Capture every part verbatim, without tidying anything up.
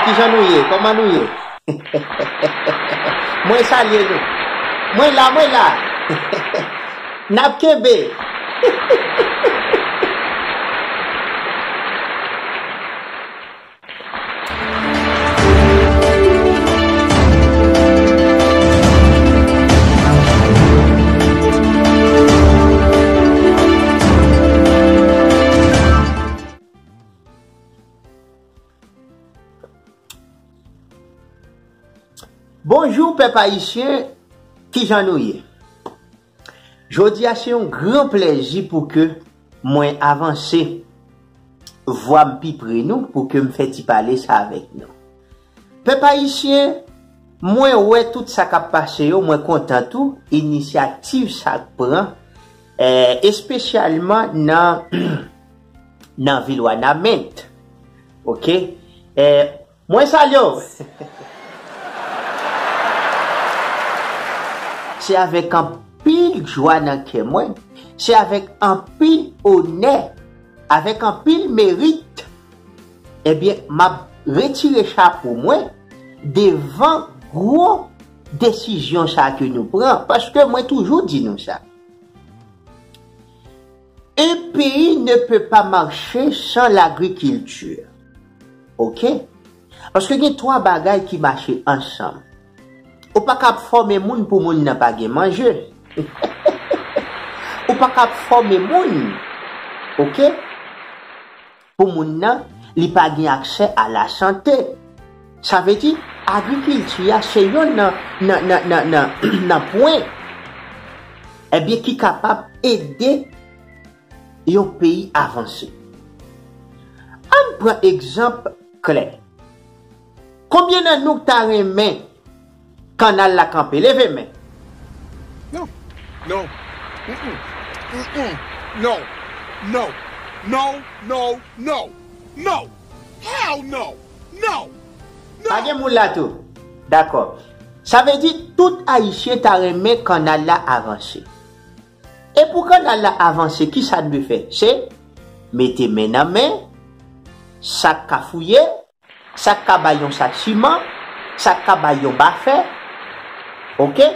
Kijan nou ye? Kòman nou ye? Mwen salye nou. Mwen la, mwen la. N ap kenbe. Bonjou pèp ayisyen, kijan nou ye? Jodi a se yon gran plèzi pou ke mwen avanse vwa m pi pre nou, pou ke m fè ti pale sa avèk nou. Pèp ayisyen, mwen wè tout sa k ap pase yo, mwen kontan tou, inisyativ sa k pran, eh, espesyalman nan, nan vil Wanament. Oke? Eh, mwen salye w. Se avèk anpil jwa nan kè mwen, se avèk anpil onè, avèk anpil merit, ebyen, m ap retire chapo mwen devan gwo desizyon sa ke nou pran, paske mwen toujou di nou sa. Un pays ne peut pas marcher sans l'agriculture. Oke? Paske gen twa bagay ki mache ansanm. Ou pa ka ap fòme moun pou moun nan pa gen manje. Ou pa ka ap fòme moun, oke, pou moun nan, li pa gen aksè a la sante. Sa vle di, agrikilti a se yonn nan, nan, nan, nan, nan, nan pwen, ebyen, ki kapab ede yon peyi avanse. Ann pran egzanp klè. Konbyen nan nou k ta renmen kannal la kanpe? Leve men. Non. Non. Mm-mm. Mm-mm. No. No. No. No. No. No. Hell no. No. No. Pa gen moun la tou. Dakò. Sa vle di tout Ayisyen ta renmen kannal la avanse. E pou kannal la avanse, ki sa n dwe fè? Se mete men nan men, sa k ka fouye, sa k ka bay yon sak siman, sa k ka bay yon ba fè, oke?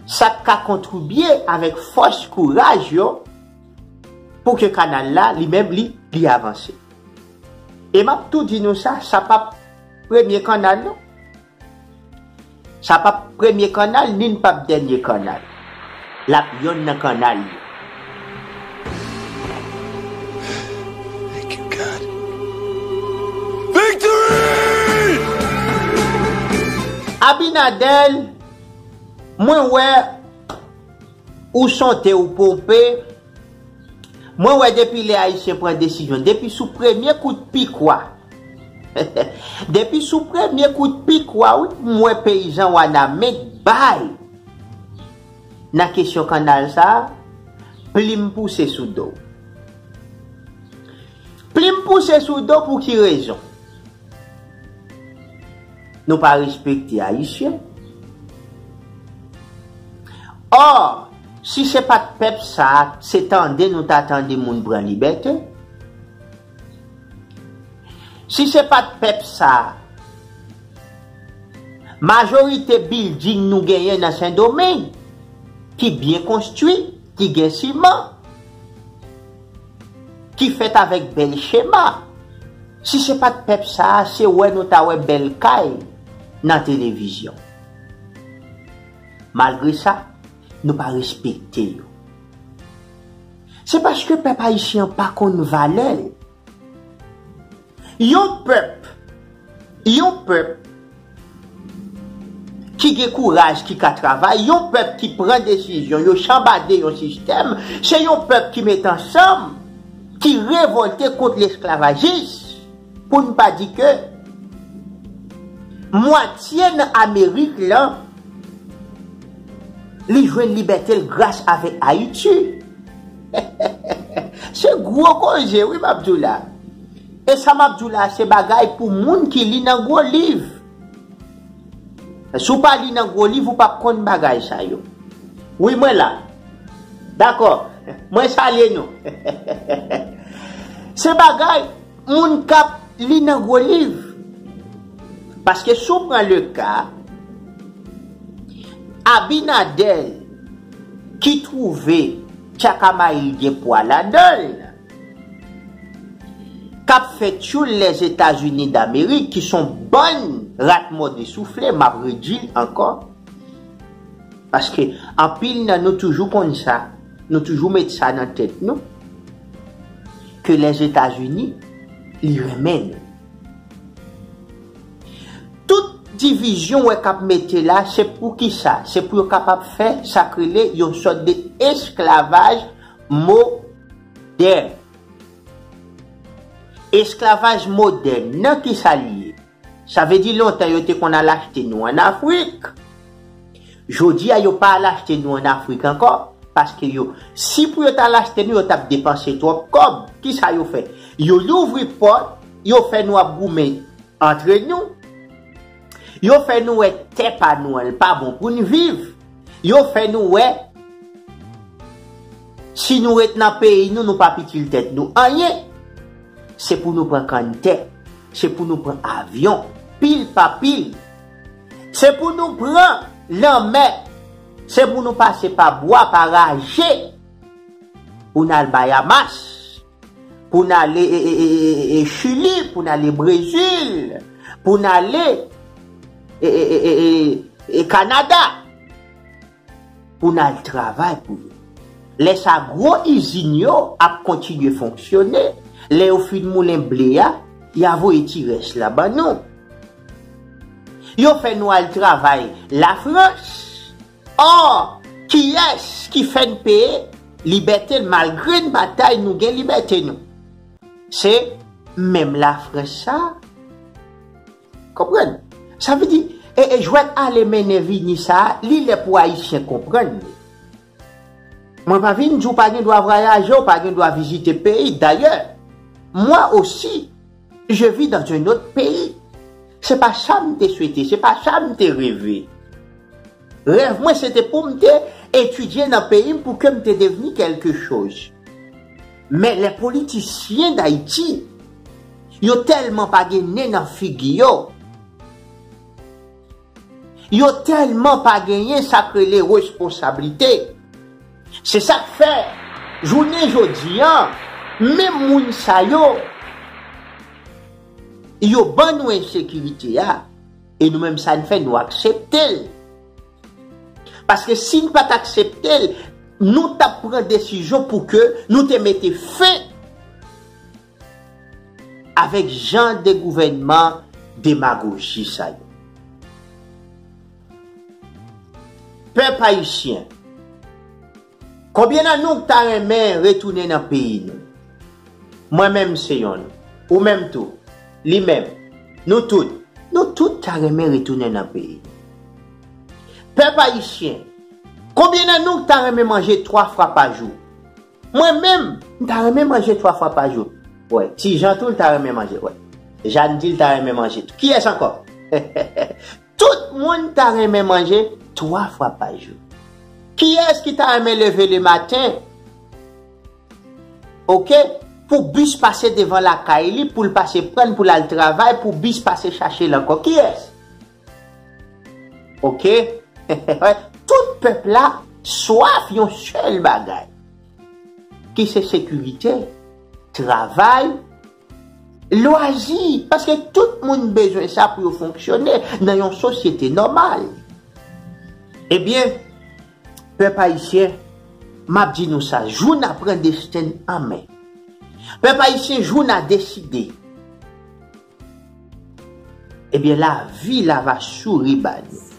Sa k ka kontribye avèk fòs kouraj yo pou ke kannal la, li menm, li, li avanse. E m ap tou di nou sa, sa p ap premye kannal, non. Sa p ap premye kannal, ni n p ap dènye kannal. L ap yonn nan kannal yo. Thank you, God. Victory! Abinader, mwen wè ou sonte, ou ponpe. Mwen wè depi lè Ayisyen pran desizyon, depi sou premye kout pikwa, depi sou premye kout pikwa, wi, m wè peyizan Wanament bay nan kesyon kannal sa a, plim pouse sou do. Plim pouse sou do pou ki rezon? Nou pa respekte Ayisyen. Ò, si se pa t pèp sa a, se tande nou ta tande moun pran libète. Si se pa t pèp sa a, majorite bilding nou genyen nan Sendomeng, ki byen konstwi, ki gen siman, ki fèt avèk bèl chema. Si se pa t pèp sa a, se wè nou ta wè bèl kay nan televizyon. Malgre sa, nou pa respekte yo. Se paske pèp ayisyen an pa konn valè l. Yon pèp, yon pèp ki gen kouraj, ki ka travay, yon pèp ki pran desizyon, yo chanbade yon sistèm, se yon pèp ki met ansanm, ki revòlte kont lesklavajis, pou n pa di ke mwatye nan Amerik lan, li jwenn libète l gras avèk Ayiti. Se gwo koze, wi, m ap di w la. E sa m ap di w la, se bagay pou moun ki li nan gwo liv. Si w pa li nan gwo liv, ou p ap konn bagay sa yo. Wi, mwen la. Dakò. Mwen salye nou. Se bagay moun k ap li nan gwo liv. Paske si w pran le ka, Abinader ki twouve Tchakamayil gen pwa ladan l, k ap fè tchoul Lèzetazini Damerik, ki s on bann rat mòde soufle, m ap redi l ankò. Paske anpil nan nou toujou konn sa, nou toujou met sa nan tèt nou, ke Lèzetazini, li renmen nou. Tout divizyon w wè k ap mete la, se pou ki sa? Se pou yo kapab fè sa k rele yon sòt de esklavaj modèn. Esklavaj modèn, nan ki sa li ye? Sa vle di lontan yo te konn al achte nou ann Afrik. Jodi a, yo pa al achte nou ann Afrik ankò, paske yo, si pou yo t al achte nou, yo t ap depanse twòp kòb. Ki sa yo fè? Yo louvri pòt, yo fè nou ap goumen antre nou. Yo fè nou wè tè pa nou an, l pa bon pou n viv. Yo fè nou wè, si nou ret nan peyi nou, nou p ap itil tèt nou anyen. Se pou nou pran kanntè, se pou nou pran avyon, pil pa pil. Se pou nou pran lanmè, se pou nou pase pa bwa, pa raje, pou n al Bayamas, pou n ale e, e, e, e, e Chili, pou n ale Brezil, pou n ale e, e, e, e, e, e Kanada, pou n al travay pou yo. Lè sa, gwo izin yo ap kontinye fonksyone. Lè yo fin moulen ble a, y a voye ti rès la ban nou. Yo fè nou al travay Lafrans. Ò, kiyès ki fè n peye libète n? Malgre n batay, nou gen libète nou. Se menm Lafrans sa. Konprann? Sa vle di, e, e jwèt ale mennen vini sa a, li lè pou Ayisyen konprann li. Mwen pa vin di w pa gen dwa vwayaje, w pa gen dwa vizite peyi. Dayè, mwen osi, je vis dans un autre pays. Se pa sa m te swete, se pa sa m te reve. Rèv mwen, se te pou m te etidye nan peyi m pou ke m te devni kèlke choz. Men lè politisyen Dayiti, yo tèlman pa gen nen nan figi yo, yo tèlman pa genyen sa k rele responsablite. Se sa k fè, jounen jodi a, menm moun sa yo, yo ban nou ensekirite a, e nou menm sa n fè, nou aksepte l. Paske si n pa t aksepte l, nou t ap pran desizyon pou ke nou te mete fen avèk jan de gouvènman demagoji sa yo. Pèp ayisyen, konbyen nan nou k ta renmen retounen nan peyi nou? Mwen menm se yonn. Ou menm tou. Li menm. Nou tout. Nou tout ta renmen retounen nan peyi nou. Pèp ayisyen, konbyen nan nou k ta renmen manje twa fwa pa jou? Mwen menm, m ta renmen manje twa fwa pa jou. Wè, Ti Jan tou, l ta renmen manje. Wè. Jàn di l ta renmen manje tou. Kiyès ankò? Tout moun ta renmen manje twa fwa pa jou. Kiyès ki ta renmen leve le maten, oke, pou bis pase devan lakay li, pou l pase pran l, pou l al travay, pou bis pase chache l ankò? Kiyès? Oke? Tout pèp la swaf yon sèl bagay, ki se sekirite, travay, lwazi, paske tout moun bezwen sa pou yo fonksyone nan yon sosyete nòmal. Ebyen, pèp ayisyen, m ap di nou sa, jou n a pran desten n an men. Pèp ayisyen, jou n a deside, ebyen, lavi la va souri ba nou.